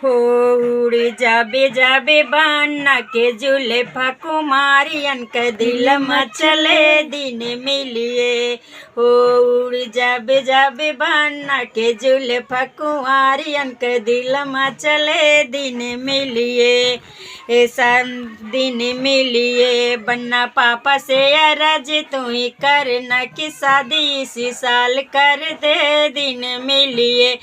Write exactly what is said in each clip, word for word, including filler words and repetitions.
हो उड़ जाबे जाबे बन्ना के जुल्फा, कुमारियन के दिल मा चले दिन मिलिए। हो उड़ जाबे जाबे बन्ना के जुल्फा, कुमारियन के दिल मा चले दिन मिलिए। ऐसा दिन मिलिए, बन्ना पापा से अरज तू ही करना कि शादी इसी साल कर दे दिन मिलिए।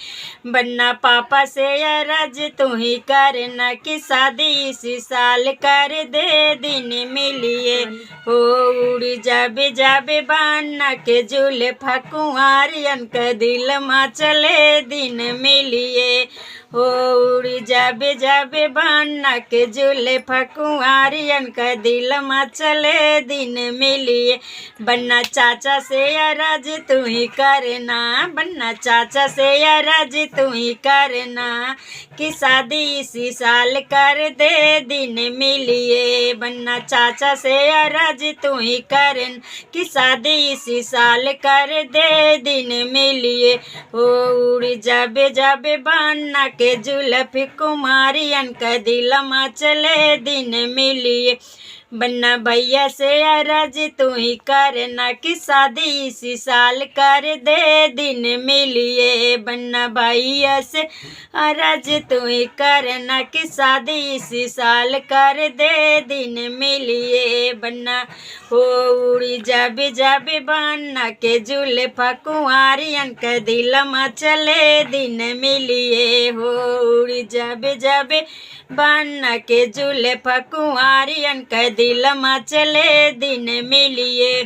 बन्ना पापा से अरज तू ही करना कि शादी इसी साल कर दे दिन मिलिए। हो उड़ जाबे जाबे बन्ना के जुल्फा, कुंवारियन के दिल मा चले दिन मिलिए। हो उड़ जाबे जाबे बन्ना के जुल्फा, कुंवारियन के दिल मा चले दिन मिलिए। बन्ना चाचा से अरज तू ही करना, बन्ना चाचा से अरज तू ही करना कि शादी इसी साल कर दे दिन मिलिए। बन्ना चाचा से अरज तू ही करना कि शादी इसी साल कर दे दिन मिलिए। हो उड़ जाबे जाबे बन्ना के जुल्फी, कुमारियन के दिल मा चले दिन मिलिए। बन्ना भैया से अरज तू ही करना कि शादी इसी साल कर दे दिन मिलिए। बन्ना भैया से अरज तू ही करना कि शादी इसी साल कर दे दिन मिलिए। बन्ना हो उड़ जाबे जाबे बन्ना के जुल्फा, कुंवारियन के दिल मा चले दिन मिलिए। हो उड़ जाबे जाबे बन्ना के जुल्फा, कुंवारियन के दिल मा चले दिन मिलिए।